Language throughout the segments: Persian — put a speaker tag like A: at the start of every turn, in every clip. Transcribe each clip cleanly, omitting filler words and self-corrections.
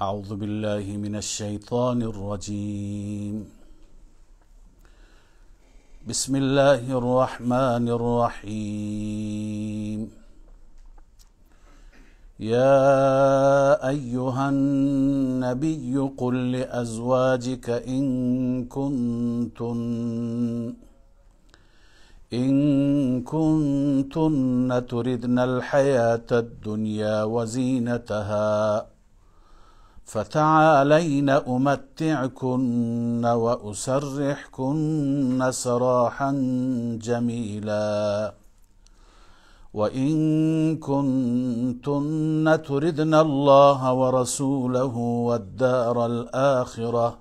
A: أعوذ بالله من الشيطان الرجيم. بسم الله الرحمن الرحيم. يا أيها النبي قل لأزواجك إن كنتن تردن الحياة الدنيا وزينتها فتعالين أمتعكن وأسرحكن سراحا جميلا وإن كنتن تردن الله ورسوله والدار الآخرة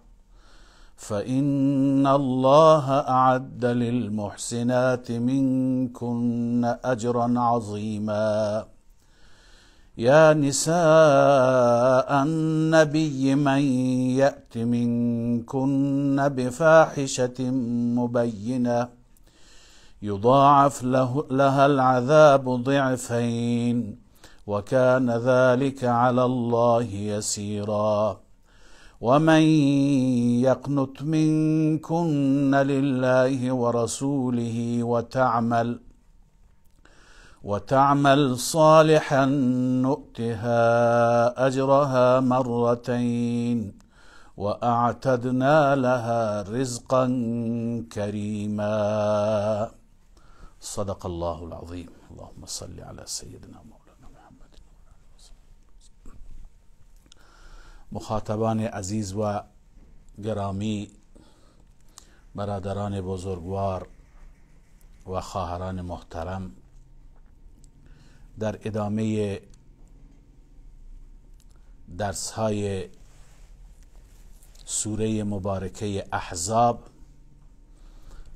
A: فإن الله أعد للمحسنات منكن أجرا عظيما. يا نساء النبي من يأت منكن بفاحشة مبينة يضاعف لها العذاب ضعفين وكان ذلك على الله يسيرا. ومن يقنت منكن لله ورسوله وتعمل صالحا نؤتها أجرها مرتين وأعتدنا لها رزقا كريما. صدق الله العظيم. اللهم صل على سيدنا مولانا محمد. مخاطبان عزیز و گرامی، برادران بزرگوار و خواهران محترم، در ادامه درس های سوره مبارکه احزاب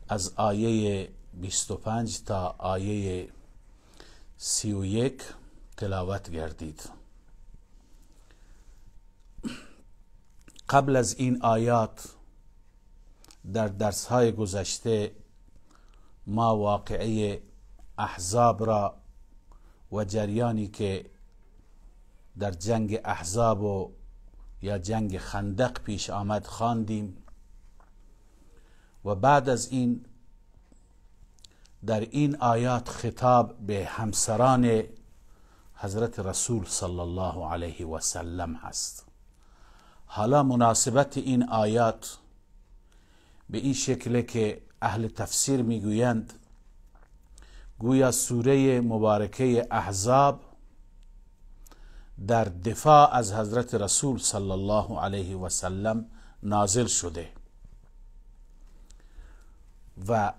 A: از آیه 25 تا آیه 31 تلاوت گردید. قبل از این آیات در درس های گذشته ما واقعه احزاب را و جریانی که در جنگ احزاب و یا جنگ خندق پیش آمد خواندیم و بعد از این در این آیات خطاب به همسران حضرت رسول صلی الله علیه و سلم هست. حالا مناسبت این آیات به این شکله که اهل تفسیر میگویند گویا سوره مبارکه احزاب در دفاع از حضرت رسول صلی الله علیه و سلم نازل شده و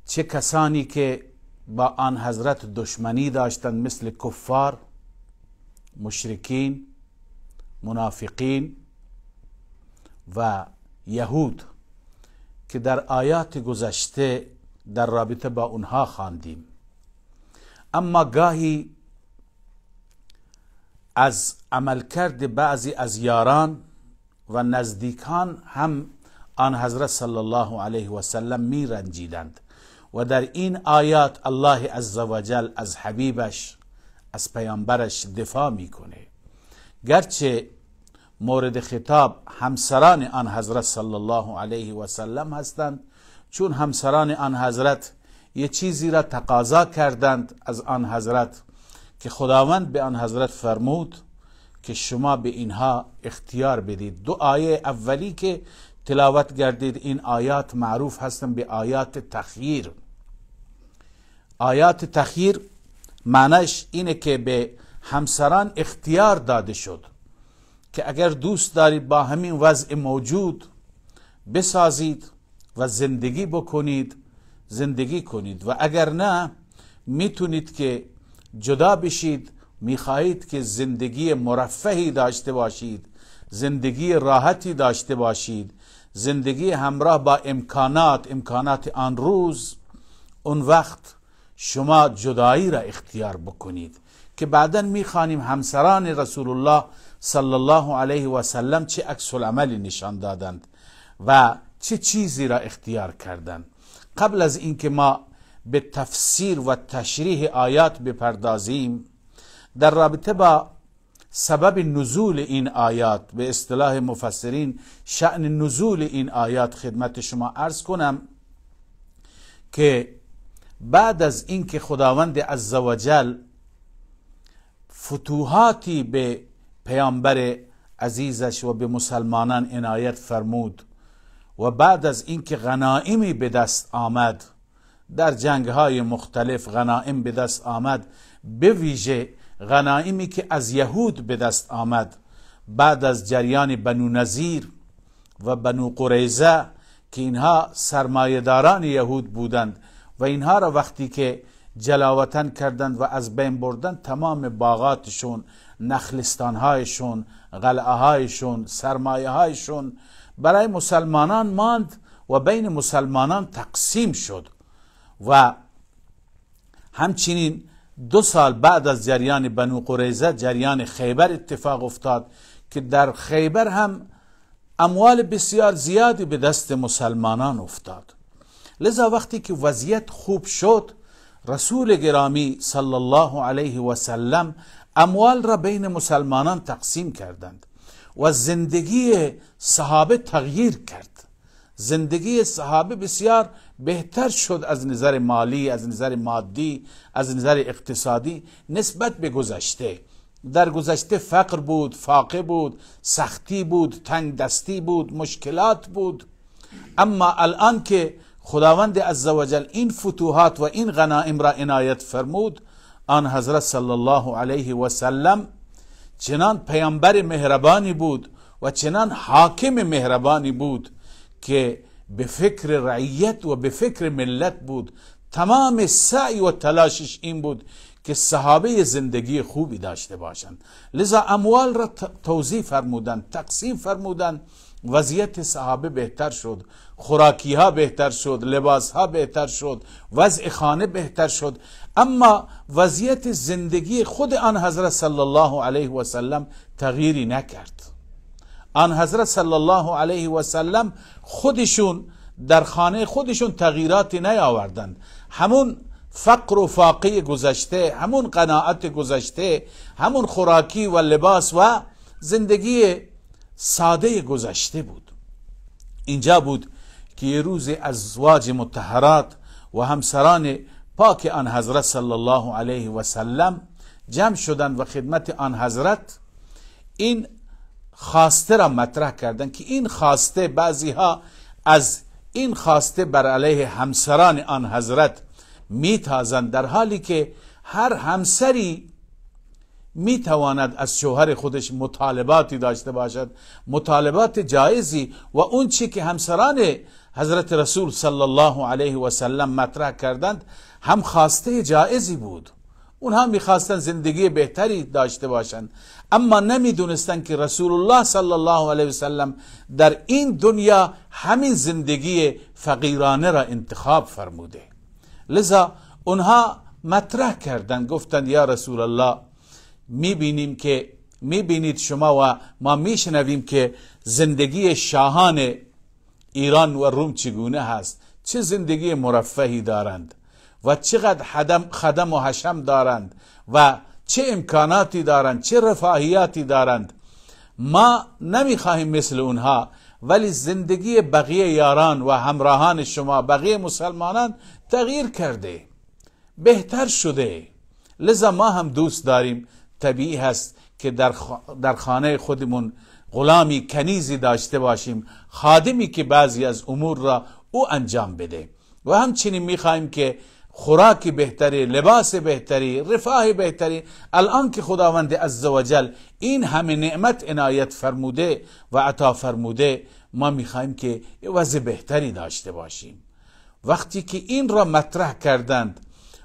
A: چه کسانی که با آن حضرت دشمنی داشتند مثل کفار، مشرکین، منافقین و یهود که در آیات گذشته در رابطه با اونها خواندیم. اما گاهی از عملکرد بعضی از یاران و نزدیکان هم آن حضرت صلی الله علیه و سلم می رنجیدند و در این آیات الله عزوجل از حبیبش، از پیامبرش دفاع میکنه. گرچه مورد خطاب همسران آن حضرت صلی الله علیه و سلم هستند، چون همسران آن حضرت یه چیزی را تقاضا کردند از آن حضرت که خداوند به آن حضرت فرمود که شما به اینها اختیار بدید. دو آیه اولی که تلاوت گردید این آیات معروف هستند به آیات تخییر. آیات تخییر معنیش اینه که به همسران اختیار داده شد که اگر دوست دارید با همین وضع موجود بسازید و زندگی بکنید، زندگی کنید، و اگر نه میتونید که جدا بشید. میخواهید که زندگی مرفهی داشته باشید، زندگی راحتی داشته باشید، زندگی همراه با امکانات آن روز، اون وقت شما جدایی را اختیار بکنید که بعدا میخوانیم همسران رسول الله صلی الله علیه و سلم چه عکس العملی نشان دادند و چه چیزی را اختیار کردند. قبل از اینکه ما به تفسیر و تشریح آیات بپردازیم، در رابطه با سبب نزول این آیات، به اصطلاح مفسرین شأن نزول این آیات خدمت شما عرض کنم که بعد از اینکه خداوند عزوجل فتوحاتی به پیامبر عزیزش و به مسلمانان عنایت فرمود و بعد از اینکه غنائمی به دست آمد، در جنگ‌های مختلف غنائم به دست آمد، به ویژه غنائمی که از یهود به دست آمد بعد از جریان بنو نضیر و بنو قریظه که اینها سرمایه‌داران یهود بودند و اینها را وقتی که جلاوطن کردند و از بین بردند، تمام باغاتشون، نخلستانهایشون، قلعه هایشون، سرمایه هایشون برای مسلمانان ماند و بین مسلمانان تقسیم شد. و همچنین 2 سال بعد از جریان بنو قریظه جریان خیبر اتفاق افتاد که در خیبر هم اموال بسیار زیادی به دست مسلمانان افتاد. لذا وقتی که وضعیت خوب شد، رسول گرامی صلی الله علیه و سلم اموال را بین مسلمانان تقسیم کردند و زندگی صحابه تغییر کرد. زندگی صحابه بسیار بهتر شد از نظر مالی، از نظر مادی، از نظر اقتصادی نسبت به گذشته. در گذشته فقر بود، فاقه بود، سختی بود، تنگ دستی بود، مشکلات بود. اما الان که خداوند عزوجل این فتوحات و این غنائم را عنایت فرمود، آن حضرت صلی الله علیه و سلم چنان پیامبر مهربانی بود و چنان حاکم مهربانی بود که به فکر رعیت و به فکر ملت بود. تمام سعی و تلاشش این بود که صحابه زندگی خوبی داشته باشند. لذا اموال را توزیع فرمودند، تقسیم فرمودند، وضعیت صحابه بهتر شد، خوراکی ها بهتر شد، لباس ها بهتر شد، وضع خانه بهتر شد. اما وضعیت زندگی خود آن حضرت صلی الله علیه و سلم تغییری نکرد. آن حضرت صلی الله علیه و سلم خودشون در خانه خودشون تغییراتی نیاوردند. همون فقر و فاقه گذشته، همون قناعت گذشته، همون خوراکی و لباس و زندگی ساده گذشته بود. اینجا بود که یه روز ازواج مطهرات و همسران پاک آن حضرت صلی الله علیه و سلم جمع شدند و خدمت آن حضرت این خواسته را مطرح کردند که این خواسته، بعضی ها از این خواسته بر علیه همسران آن حضرت میتازند، در حالی که هر همسری میتواند از شوهر خودش مطالباتی داشته باشد، مطالبات جایزی، و اون چی که همسران حضرت رسول صلی الله علیه و سلم مطرح کردند هم خواسته جایزی بود. اونها میخواستند زندگی بهتری داشته باشند، اما نمیدونستند که رسول الله صلی الله علیه و سلم در این دنیا همین زندگی فقیرانه را انتخاب فرموده. لذا اونها مطرح کردند، گفتند یا رسول الله، میبینید شما و ما میشنویم که زندگی شاهان ایران و روم چگونه هست، چه زندگی مرفهی دارند و چقدر خدم و حشم دارند و چه امکاناتی دارند، چه رفاهیاتی دارند. ما نمیخواهیم مثل اونها، ولی زندگی بقیه یاران و همراهان شما، بقیه مسلمانان تغییر کرده، بهتر شده، لذا ما هم دوست داریم. طبیعی هست که در خانه خودمون غلامی کنیزی داشته باشیم، خادمی که بعضی از امور را او انجام بده، و همچنین میخواهیم که خوراک بهتری، لباس بهتری، رفاه بهتری. الان که خداوند عزوجل این همه نعمت عنایت فرموده و عطا فرموده، ما میخواهیم که وضع بهتری داشته باشیم. وقتی که این را مطرح کردند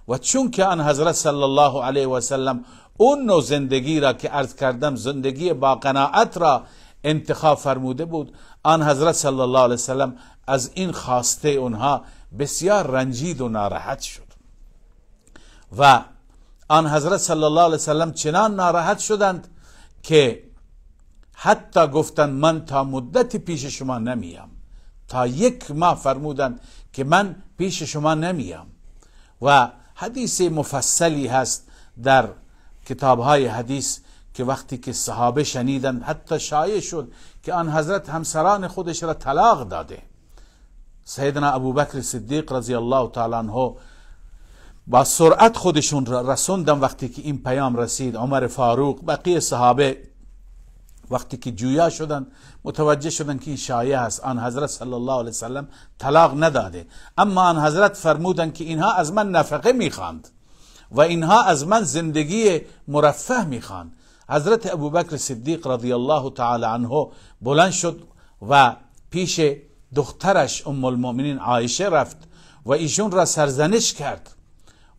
A: و چون که آن حضرت صلی الله علیه و سلم اون نوع زندگی را که عرض کردم، زندگی با قناعت را انتخاب فرموده بود، آن حضرت صلی الله علیه و سلم از این خواسته اونها بسیار رنجید و ناراحت شد. و آن حضرت صلی الله علیه و سلم چنان ناراحت شدند که حتی گفتند من تا مدت پیش شما نمیم، تا 1 ماه فرمودند که من پیش شما نمیم. و حدیث مفصلی هست در کتابهای حدیث که وقتی که صحابه شنیدند، حتی شایع شد که آن حضرت همسران خودش را طلاق داده، سیدنا ابوبکر صدیق رضی الله تعالی عنه با سرعت خودشون را رسوندن. وقتی که این پیام رسید، عمر فاروق، بقیه صحابه وقتی که جویا شدن، متوجه شدن که این شایعه هست، آن حضرت صلی الله علیه وسلم طلاق نداده. اما آن حضرت فرمودن که اینها از من نفقه میخواند و اینها از من زندگی مرفه میخواند. حضرت ابوبکر صدیق رضی الله تعالی عنه بلند شد و پیش دخترش ام المؤمنین عایشه رفت و ایشون را سرزنش کرد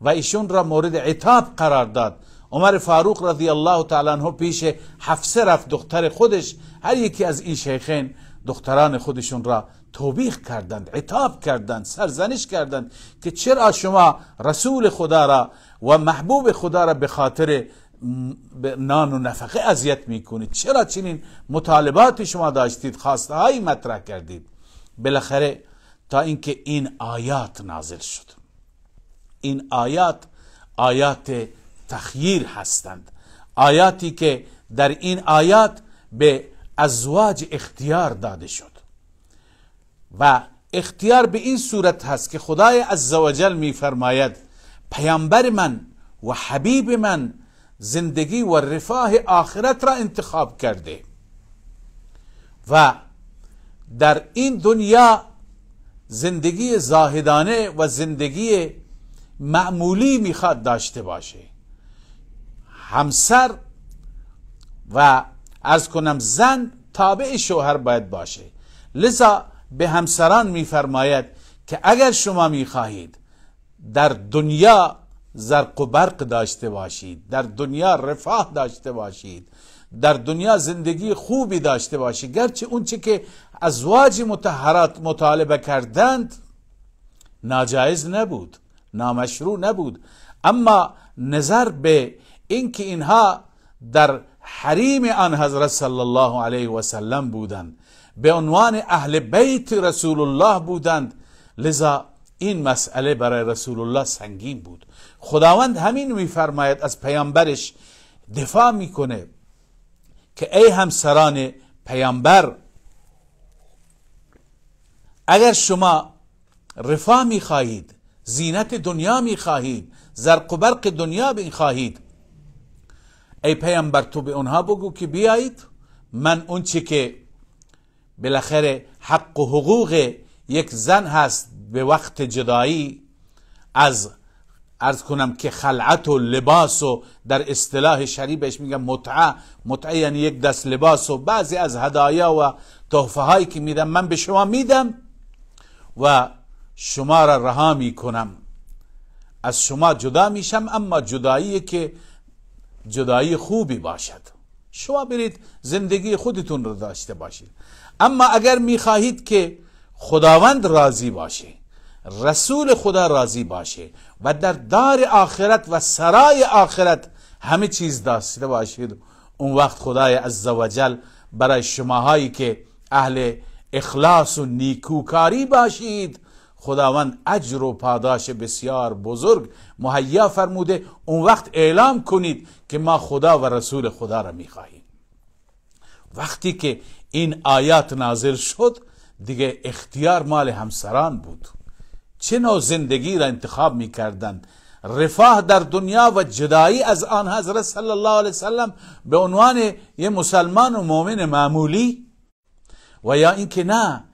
A: و ایشون را مورد عتاب قرار داد. عمر فاروق رضی الله تعالی عنه پیش حفصه رفت، دختر خودش. هر یکی از این شیخین دختران خودشون را توبیخ کردند، عتاب کردند، سرزنش کردند که چرا شما رسول خدا را و محبوب خدا را به خاطر نان و نفقه اذیت میکنید؟ چرا چنین مطالبات شما داشتید، خواسته هایی مطرح کردید؟ بالاخره تا اینکه این آیات نازل شد. این آیات آیات تخییر هستند، آیاتی که در این آیات به ازواج اختیار داده شد و اختیار به این صورت هست که خدای عزوجل میفرماید پیامبر من و حبیب من زندگی و رفاه آخرت را انتخاب کرده و در این دنیا زندگی زاهدانه و زندگی معمولی میخواد داشته باشه. همسر و عرض کنم زن تابع شوهر باید باشه. لذا به همسران میفرماید که اگر شما میخواهید در دنیا زرق و برق داشته باشید، در دنیا رفاه داشته باشید، در دنیا زندگی خوبی داشته باشید، گرچه اون چه که ازواج مطهرات مطالبه کردند ناجایز نبود، نامشروع نبود، اما نظر به اینکه اینها در حریم آن حضرت صلی الله علیه و سلم بودند، به عنوان اهل بیت رسول الله بودند، لذا این مسئله برای رسول الله سنگین بود. خداوند همین میفرماید، از پیامبرش دفاع میکنه که ای همسران پیامبر، اگر شما رفاه میخواهید، زینت دنیا میخواهید، زرق و برق دنیا میخواهید، ای پیامبر تو به اونها بگو که بیایید من اون چی که بالاخره حق و حقوق یک زن هست به وقت جدایی از عرض کنم که خلعت و لباس و در اصطلاح شرعی بهش میگم متعه، متعه یعنی یک دست لباس و بعضی از هدایا و تحفه هایی که میدم من به شما میدم و شما را رها میکنم، از شما جدا میشم، اما جدایی که جدایی خوبی باشد، شما برید زندگی خودتون رو داشته باشید. اما اگر میخواهید که خداوند راضی باشه، رسول خدا راضی باشه و در دار آخرت و سرای آخرت همه چیز داشته باشید، اون وقت خدای عزوجل برای شماهایی که اهل اخلاص و نیکوکاری باشید، خداوند اجر و پاداش بسیار بزرگ مهیا فرموده. اون وقت اعلام کنید که ما خدا و رسول خدا را میخواهیم. وقتی که این آیات نازل شد دیگه اختیار مال همسران بود، چه نوع زندگی را انتخاب میکردند، رفاه در دنیا و جدایی از آن حضرت صلی الله علیه وسلم به عنوان یه مسلمان و مؤمن معمولی، و یا اینکه نه،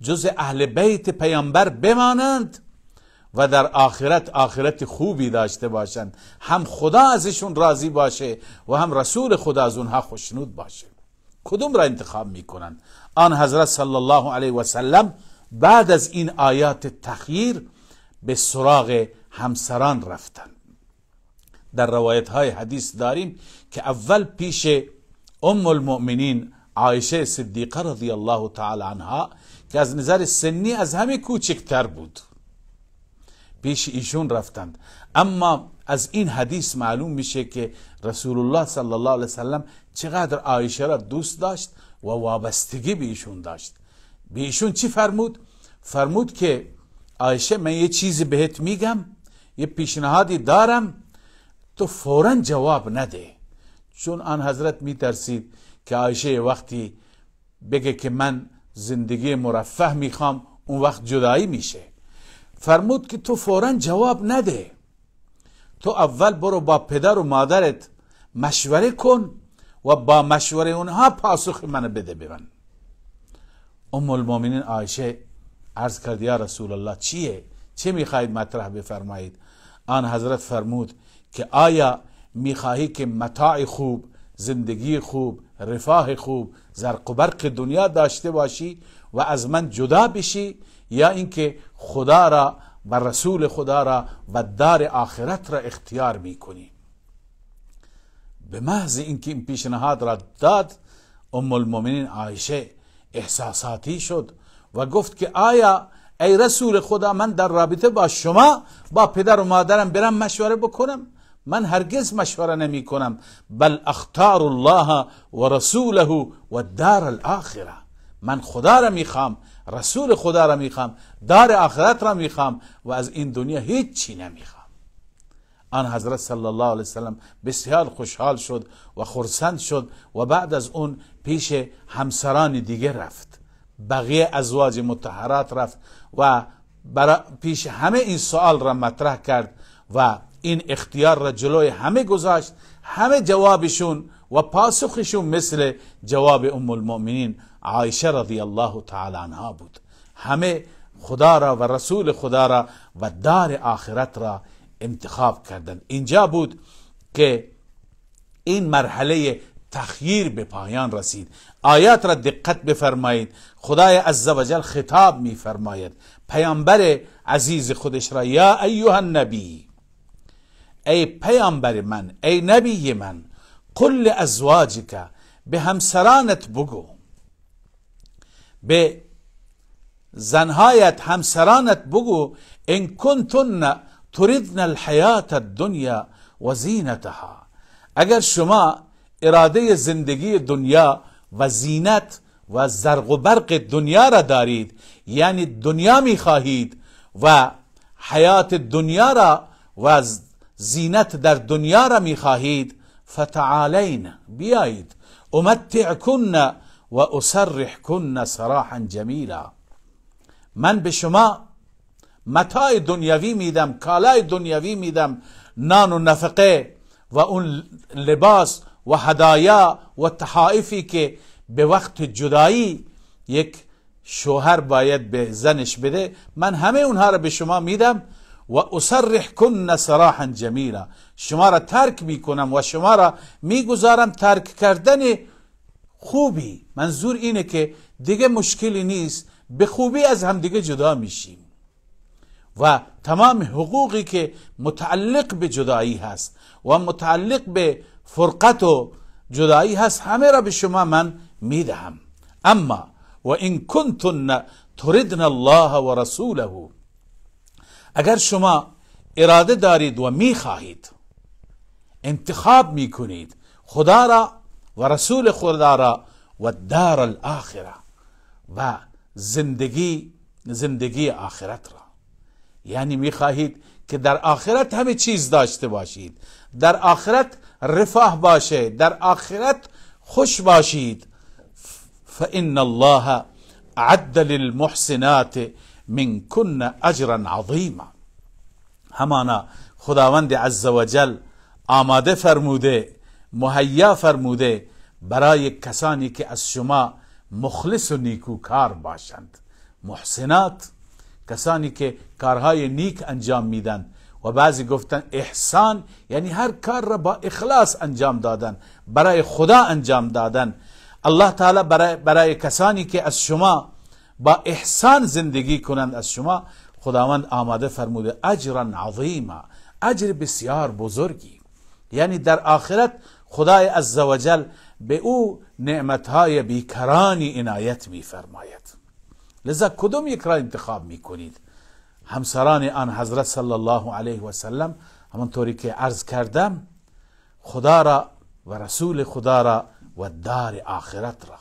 A: جز اهل بیت پیامبر بمانند و در آخرت آخرت خوبی داشته باشند، هم خدا ازشون راضی باشه و هم رسول خدا از اونها خوشنود باشه. کدوم را انتخاب میکنند؟ آن حضرت صلی الله علیه و سلم بعد از این آیات تخییر به سراغ همسران رفتند. در روایت های حدیث داریم که اول پیش ام المؤمنین عایشه صدیقه رضی الله تعالی عنها که از نظر سنی از همه کوچکتر بود، پیش ایشون رفتند. اما از این حدیث معلوم میشه که رسول الله صلی الله علیه وسلم چقدر عایشه را دوست داشت و وابستگی به ایشون داشت. به ایشون چی فرمود؟ فرمود که عایشه من یه چیزی بهت میگم، یه پیشنهادی دارم، تو فورا جواب نده، چون آن حضرت میترسید که عایشه وقتی بگه که من زندگی مرفه میخوام اون وقت جدایی میشه. فرمود که تو فوراً جواب نده، تو اول برو با پدر و مادرت مشوره کن و با مشوره اونها پاسخ منو بده به من. ام المؤمنین عایشه عرض کرد یا رسول الله چیه؟ چه میخواهید مطرح بفرمایید؟ آن حضرت فرمود که آیا میخواهی که متاع خوب، زندگی خوب، رفاه خوب، زرق و برق دنیا داشته باشی و از من جدا بشی، یا اینکه خدا را و رسول خدا را و دار آخرت را اختیار میکنی؟ به محض اینکه این پیشنهاد را داد، ام المؤمنین عایشه احساساتی شد و گفت که آیا ای رسول خدا من در رابطه با شما با پدر و مادرم برم مشوره بکنم؟ من هرگز مشوره نمی کنم. بل اختار الله و رسوله و دار الاخره. من خدا را میخوام، رسول خدا را میخوام، دار آخرت را میخوام و از این دنیا هیچ چی نمیخوام. آن حضرت صلی الله علیه وسلم بسیار خوشحال شد و خرسند شد و بعد از اون پیش همسران دیگه رفت، بقیه ازواج مطهرات رفت و پیش همه این سوال را مطرح کرد و این اختیار را جلوی همه گذاشت. همه جوابشون و پاسخشون مثل جواب ام المؤمنین عایشه رضی الله تعالی عنها بود. همه خدا را و رسول خدا را و دار آخرت را انتخاب کردند. اینجا بود که این مرحله تخییر به پایان رسید. آیات را دقت بفرمایید. خدای عزوجل خطاب میفرماید پیامبر عزیز خودش را، یا ایها النبی، ای پیامبر من، ای نبی من، قل لازواجک، به همسرانت بگو، به زنهایت همسرانت بگو، ان کنتن تردن الحیات الدنیا و زینتها، اگر شما اراده زندگی دنیا و زینت و زرق و برق دنیا را دارید، یعنی دنیا میخواهید و حیات دنیا را و زینت در دنیا را میخواهید، فتعالین، بیایید، امتعکن و اسرحکن سراحا جمیلا، من به شما متاع دنیوی میدم، کالای دنیوی میدم، نان و نفقه و اون لباس و هدایا و تحائفی که به وقت جدایی یک شوهر باید به زنش بده، من همه اونها را به شما میدم. و اسرحکن سراحا جمیلا، شما را ترک میکنم و شما را میگذارم ترک کردن خوبی. منظور اینه که دیگه مشکلی نیست، به خوبی از هم دیگه جدا میشیم و تمام حقوقی که متعلق به جدایی هست و متعلق به فرقت و جدایی هست همه را به شما من میدهم. اما و این کنتن تردن الله و رسوله، اگر شما اراده دارید و میخواهید، انتخاب میکنید خدا را و رسول خدا را و دار الاخره و زندگی آخرت را، یعنی میخواهید که در آخرت همه چیز داشته باشید، در آخرت رفاه باشه، در آخرت خوش باشید، فإن الله اعد للمحسنات منکن اجرا عظیما، همانا خداوند عزوجل آماده فرموده، مهیا فرموده برای کسانی که از شما مخلص و نیکوکار باشند. محسنات کسانی که کارهای نیک انجام میدن و بعضی گفتن احسان یعنی هر کار را با اخلاص انجام دادن، برای خدا انجام دادن. الله تعالی برای کسانی که از شما با احسان زندگی کنند، از شما خداوند آماده فرموده اجرا عظیما، اجر بسیار بزرگی. یعنی در آخرت خدای عزوجل به او نعمتهای بیکرانی عنایت میفرماید. لذا کدوم یک را انتخاب میکنید؟ همسران آن حضرت صلی الله علیه و سلم همانطوری که عرض کردم خدا را و رسول خدا را و دار آخرت را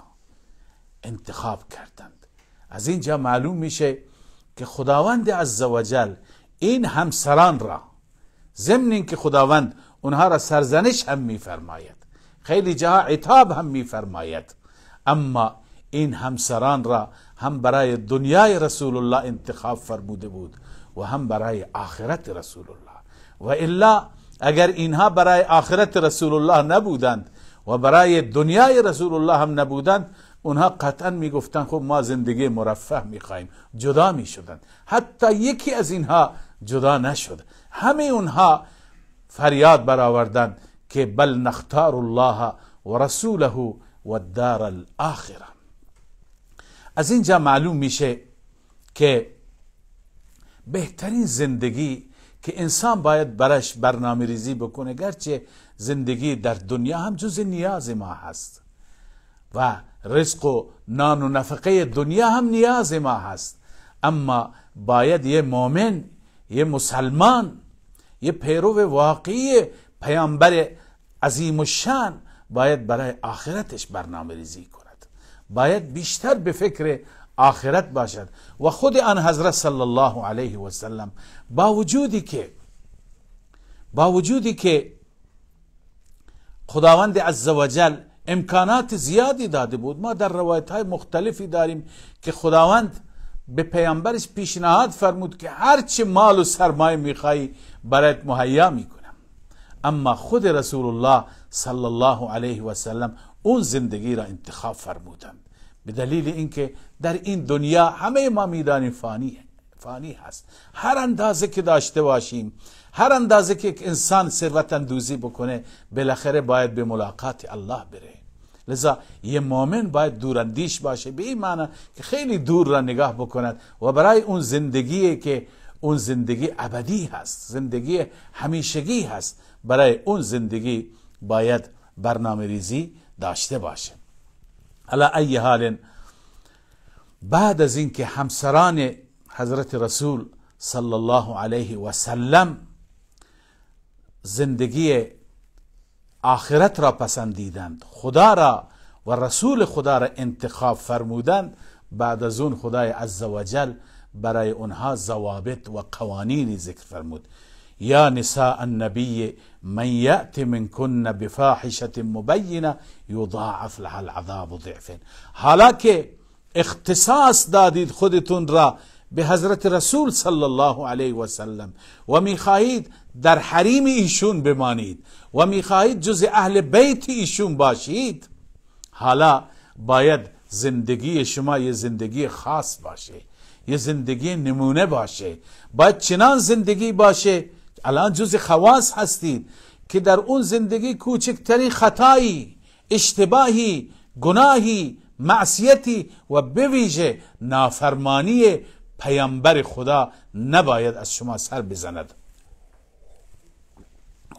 A: انتخاب کردند. از اینجا معلوم میشه که خداوند عزوجل این همسران را، ضمن اینکه خداوند اونها را سرزنش هم میفرماید، خیلی جاها عتاب هم میفرماید، اما این همسران را هم برای دنیای رسول الله انتخاب فرموده بود و هم برای آخرت رسول الله. و الا اگر اینها برای آخرت رسول الله نبودند و برای دنیای رسول الله هم نبودند، اونها قطعا میگفتند خب ما زندگی مرفه میخوایم، جدا میشدند. حتی یکی از اینها جدا نشد، همه اونها فریاد برآوردند که بل نختار الله و رسوله و الدار الاخره. از اینجا معلوم میشه که بهترین زندگی که انسان باید براش برنامه ریزی بکنه، گرچه زندگی در دنیا هم جز نیاز ما هست و رزق و نان و نفقه دنیا هم نیاز ما هست، اما باید یه مؤمن، یه مسلمان، یه پیرو واقعی پیامبر عظیم الشان باید برای آخرتش برنامه ریزی کند، باید بیشتر به فکر آخرت باشد. و خود آن حضرت صلی الله علیه و سلم با وجودی که خداوند عزوجل امکانات زیادی داده بود، ما در روایت های مختلفی داریم که خداوند به پیامبرش پیشنهاد فرمود که هرچه مال و سرمایه میخوای برایت مهیا میکنم، اما خود رسول الله صلی الله علیه و سلم اون زندگی را انتخاب فرمودند، به دلیل اینکه در این دنیا همه ما میدانیم فانی هست. هر اندازه که داشته باشیم، هر اندازه که یک انسان ثروت اندوزی بکنه، بالاخره باید به ملاقات الله بره. لذا یه مؤمن باید دوراندیش باشه، به این معنی که خیلی دور را نگاه بکند و برای اون زندگی که اون زندگی ابدی هست، زندگی همیشگی هست، برای اون زندگی باید برنامه ریزی داشته باشه. علی ای حال، بعد از اینکه همسران حضرت رسول صلی الله علیه و سلم زندگی آخرت را پسندیدند، خدا را و رسول خدا را انتخاب فرمودند، بعد از اون خدای عزوجل برای اونها ضوابط و قوانینی ذکر فرمود. یا نساء النبی من یأت منکن بفاحشة مبینة یضاعف لها العذاب ضعفین. حالا که اختصاص دادید خودتون را به حضرت رسول صلی الله علیه و سلم و میخواهید در حریم ایشون بمانید و میخواهید جز اهل بیت ایشون باشید، حالا باید زندگی شما یه زندگی خاص باشه، یه زندگی نمونه باشه، باید چنان زندگی باشه. الان جز خواص هستید که در اون زندگی کوچکترین خطایی، اشتباهی، گناهی، معصیتی و به ویژه نافرمانی پیامبر خدا نباید از شما سر بزند.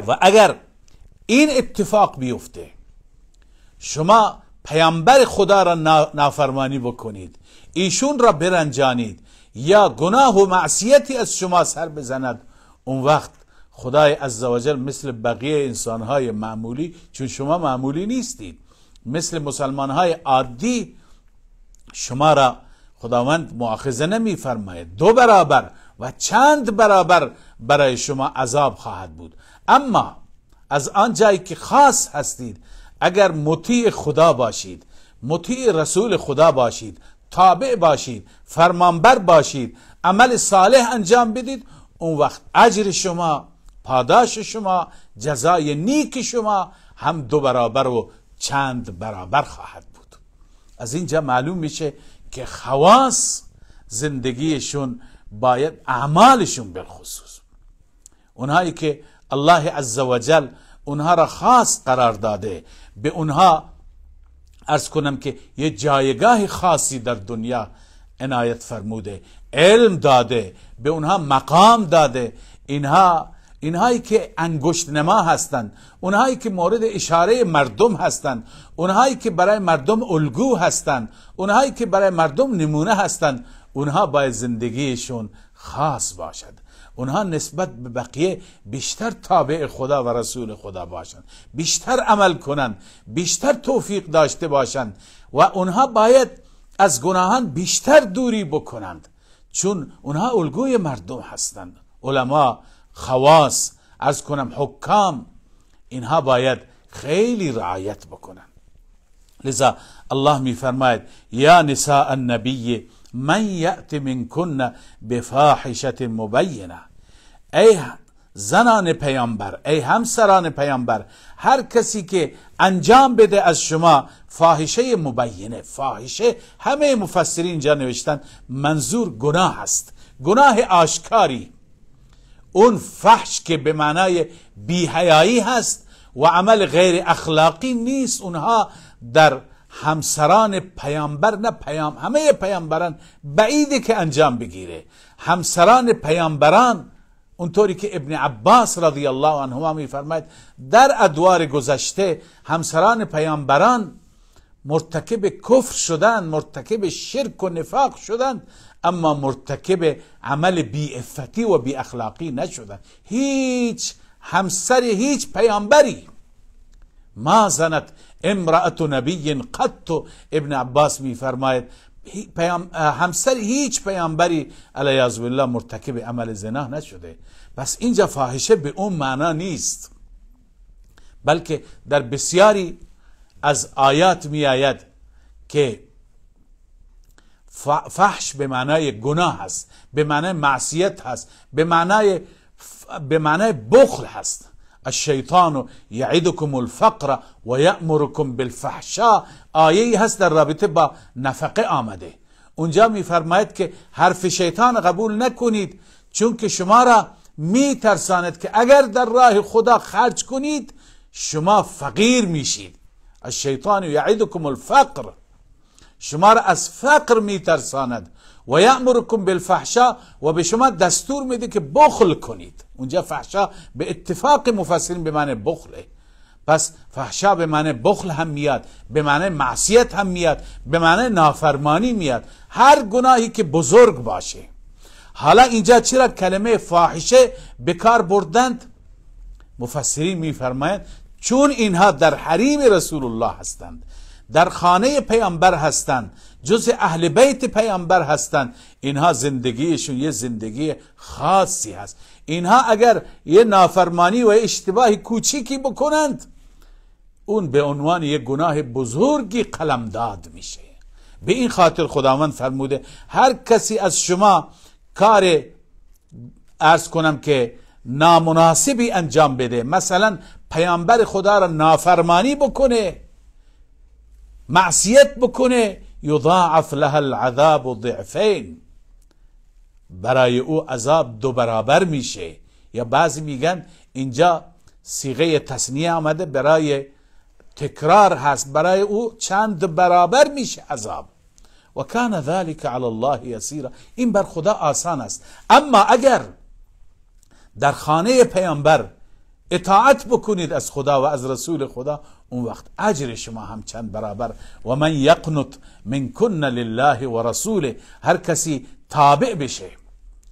A: و اگر این اتفاق بیفته، شما پیامبر خدا را نافرمانی بکنید، ایشون را برنجانید یا گناه و معصیتی از شما سر بزند، اون وقت خدای عزوجل مثل بقیه انسانهای معمولی، چون شما معمولی نیستید، مثل مسلمانهای عادی شما را خداوند مؤاخذه نمی فرماید، 2 برابر و چند برابر برای شما عذاب خواهد بود. اما از آن جایی که خاص هستید، اگر مطیع خدا باشید، مطیع رسول خدا باشید، تابع باشید، فرمانبر باشید، عمل صالح انجام بدید، اون وقت اجر شما، پاداش شما، جزای نیک شما هم 2 برابر و چند برابر خواهد بود. از اینجا معلوم میشه که خواص زندگیشون باید اعمالشون، بالخصوص اونهایی که الله عزوجل اونها را خاص قرار داده، به اونها عرض کنم که یه جایگاه خاصی در دنیا عنایت فرموده، علم داده، به اونها مقام داده. اینهایی که انگشت نما هستند، اونهایی که مورد اشاره مردم هستند، اونهایی که برای مردم الگو هستند، اونهایی که برای مردم نمونه هستند، اونها باید زندگیشون خاص باشد. اونها نسبت به بقیه بیشتر تابع خدا و رسول خدا باشند، بیشتر عمل کنند، بیشتر توفیق داشته باشند و اونها باید از گناهان بیشتر دوری بکنند، چون اونها الگوی مردم هستند. علما، خواص، از کنم حکام، اینها باید خیلی رعایت بکنن. لذا الله میفرماید یا نساء النبی من یأت منکن بفاحشة مبینه، ای زنان پیامبر، ای همسران پیامبر، هر کسی که انجام بده از شما فاحشه مبینه. فاحشه همه مفسرین اینجا نوشتن منظور گناه است، گناه آشکاری، اون فحش که به معنای بی‌حیایی هست و عمل غیر اخلاقی نیست، اونها در همسران پیامبر، نه پیام، همه پیامبران بعیده که انجام بگیره. همسران پیامبران اونطوری که ابن عباس رضی الله عنهما میفرماید در ادوار گذشته همسران پیامبران مرتکب کفر شدند، مرتکب شرک و نفاق شدند، اما مرتکب عمل بی عفتی و بی اخلاقی نشدند. هیچ همسر هیچ پیامبری، ما زنت امرأة نبی قط، ابن عباس میفرماید همسر هیچ پیامبری علیه بالله مرتکب عمل زنا نشده. پس اینجا فاحشه به اون معنا نیست، بلکه در بسیاری از آیات می آید که فحش به معنای گناه هست، به معنای معصیت هست، به معنای بخل هست. الشیطان یعدکم الفقر و یأمرکم بالفحشاء، آیه هست در رابطه با نفقه آمده. اونجا میفرماید که حرف شیطان قبول نکنید، چون که شما را میترساند که اگر در راه خدا خرج کنید شما فقیر میشید. الشیطان یعدکم الفقر، شما را از فقر میترساند، و یأمرکم بالفحشاء، و به شما دستور میده که بخل کنید. اونجا فحشا به اتفاق مفسرین به معنی بخله. پس فحشا به معنی بخل هم میاد، به معنی معصیت هم میاد، به معنی نافرمانی میاد، هر گناهی که بزرگ باشه. حالا اینجا چرا کلمه فاحشه به کار بردند؟ مفسرین میفرمایند چون اینها در حریم رسول الله هستند، در خانه پیامبر هستند، جز اهل بیت پیامبر هستند، اینها زندگیشون یه زندگی خاصی هست. اینها اگر یه نافرمانی و اشتباه کوچیکی بکنند، اون به عنوان یه گناه بزرگی قلمداد میشه. به این خاطر خداوند فرموده هر کسی از شما کار عرض کنم که نامناسبی انجام بده، مثلا پیامبر خدا را نافرمانی بکنه، معصیت بکنه، یضاعف لها العذاب ضعفین، برای او عذاب دو برابر میشه. یا بعضی میگن اینجا صیغه تثنیه آمده برای تکرار هست، برای او چند برابر میشه عذاب. و کان ذلك علی الله یسیرا، این بر خدا آسان است. اما اگر در خانه پیامبر اطاعت بکنید از خدا و از رسول خدا، اون وقت اجر شما هم چند برابر. و من یقنط منکن لله و رسوله، هر کسی تابع بشه،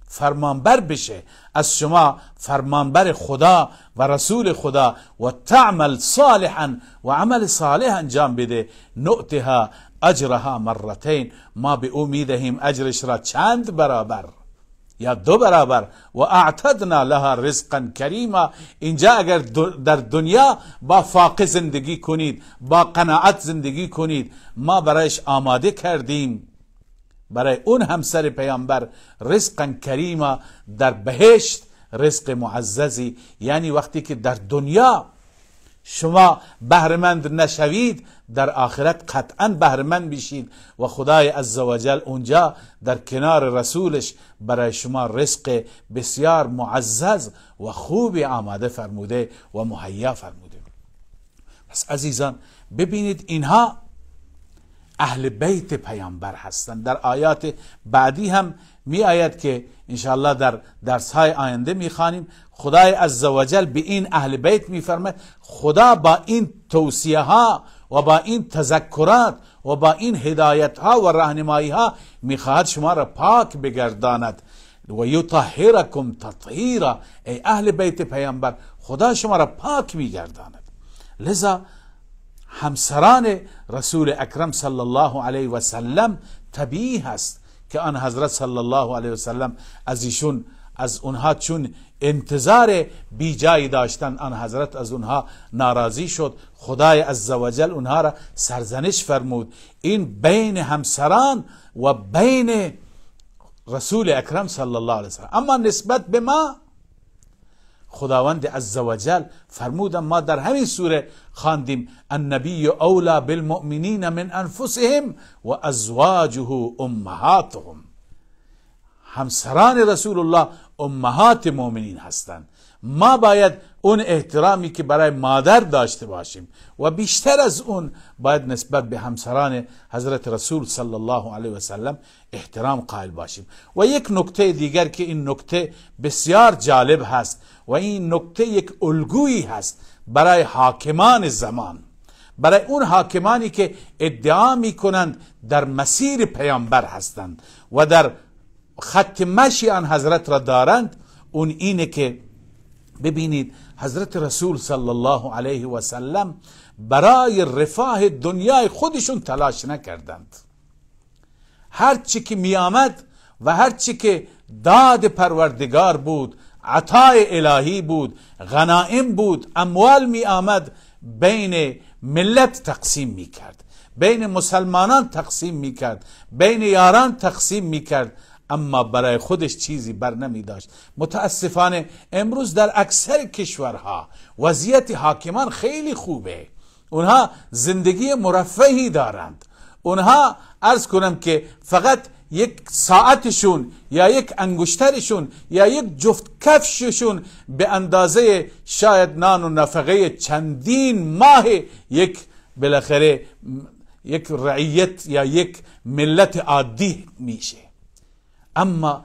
A: فرمانبر بشه از شما، فرمانبر خدا و رسول خدا، و تعمل صالحا، و عمل صالح انجام بده، نؤتها اجرها مرتین، ما به او میدهیم اجرش را چند برابر یا دو برابر. و اعتدنا لها رزقا کریما. اینجا اگر در دنیا با فاقه زندگی کنید، با قناعت زندگی کنید، ما برایش آماده کردیم برای اون همسر پیامبر رزقا کریما، در بهشت رزق معززی. یعنی وقتی که در دنیا شما بهرمند نشوید، در آخرت قطعا بهرمند میشید و خدای عزوجل اونجا در کنار رسولش برای شما رزق بسیار معزز و خوبی آماده فرموده و مهیا فرموده. پس عزیزان ببینید اینها اهل بیت پیامبر هستند. در آیات بعدی هم می آید که انشاءالله در درس های آینده می خوانیم. خدای عزوجل به این اهل بیت می فرماید خدا با این توصیه ها و با این تذکرات و با این هدایت ها و راهنمایی ها می خواهد شما را پاک بگرداند. و یطهرکم تطهیرا، ای اهل بیت پیامبر خدا شما را پاک می گرداند. لذا همسران رسول اکرم صلی الله علیه و سلم طبیعی هست که آن حضرت صلی الله علیه و سلم از ایشون از اونها چون انتظار بیجایی داشتن، آن حضرت از اونها ناراضی شد. خدای عزوجل اونها را سرزنش فرمود. این بین همسران و بین رسول اکرم صلی الله علیه وسلم. اما نسبت به ما خداوند عزوجل فرمود، ما در همین سوره خواندیم، النبی اولا بالمؤمنین من انفسهم و ازواجه امهاتهم. همسران رسول الله امهات مؤمنین هستند. ما باید اون احترامی که برای مادر داشته باشیم و بیشتر از اون باید نسبت به همسران حضرت رسول صلی الله علیه و سلم احترام قائل باشیم. و یک نکته دیگر که این نکته بسیار جالب هست و این نکته یک الگویی هست برای حاکمان زمان، برای اون حاکمانی که ادعا میکنند در مسیر پیامبر هستند و در خط مشی آن حضرت را دارند، اون اینه که ببینید حضرت رسول صلی الله علیه و سلم برای رفاه دنیای خودشون تلاش نکردند. هر چی که می آمد و هر چی که داد پروردگار بود، عطای الهی بود، غنایم بود، اموال می آمد، بین ملت تقسیم می کرد، بین مسلمانان تقسیم می کرد، بین یاران تقسیم می کرد، اما برای خودش چیزی بر نمی داشت. متاسفانه امروز در اکثر کشورها وضعیت حاکمان خیلی خوبه، اونها زندگی مرفهی دارند، اونها عرض کنم که فقط یک ساعتشون یا یک انگشترشون یا یک جفت کفششون به اندازه شاید نان و نفقه چندین ماه یک بالاخره یک رعیت یا یک ملت عادی میشه. اما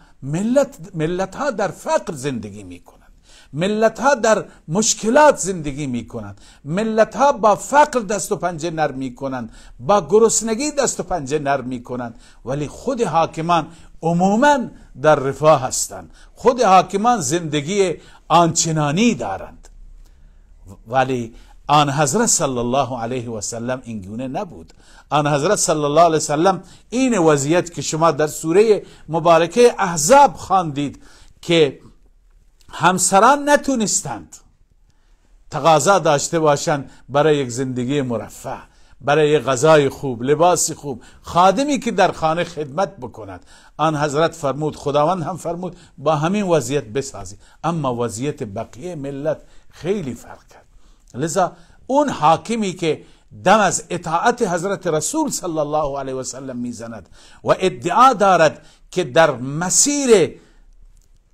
A: ملت ها در فقر زندگی میکنند، ملت ها در مشکلات زندگی میکنند، ملت ها با فقر دست و پنجه نرم میکنند، با گرسنگی دست و پنجه نرم میکنند، ولی خود حاکمان عموما در رفاه هستند، خود حاکمان زندگی آنچنانی دارند. ولی آن حضرت صلی الله علیه و سلم اینگونه نبود. آن حضرت صلی الله علیه و سلم این وضعیت که شما در سوره مبارکه احزاب خواندید که همسران نتونستند تقاضا داشته باشند برای یک زندگی مرفه، برای یک غذای خوب، لباس خوب، خادمی که در خانه خدمت بکند. آن حضرت فرمود، خداوند هم فرمود با همین وضعیت بسازی. اما وضعیت بقیه ملت خیلی فرق کرد. لذا اون حاکمی که دم از اطاعت حضرت رسول صلی الله علیه و سلم میزند و ادعا دارد که در مسیر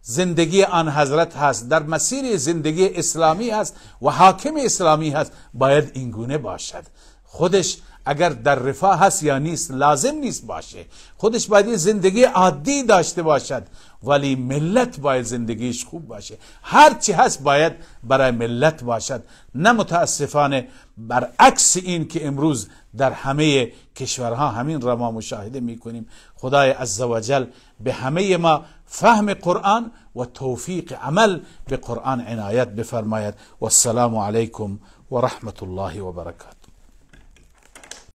A: زندگی آن حضرت هست، در مسیر زندگی اسلامی هست و حاکم اسلامی هست، باید اینگونه باشد. خودش اگر در رفاه هست یا نیست لازم نیست باشه، خودش باید زندگی عادی داشته باشد، ولی ملت باید زندگیش خوب باشه. هر چی هست باید برای ملت باشد، نه متاسفانه برعکس این که امروز در همه کشورها همین را ما مشاهده میکنیم. خدای عزوجل به همه ما فهم قرآن و توفیق عمل به قرآن عنایت بفرماید. والسلام علیکم و رحمت الله و برکاته.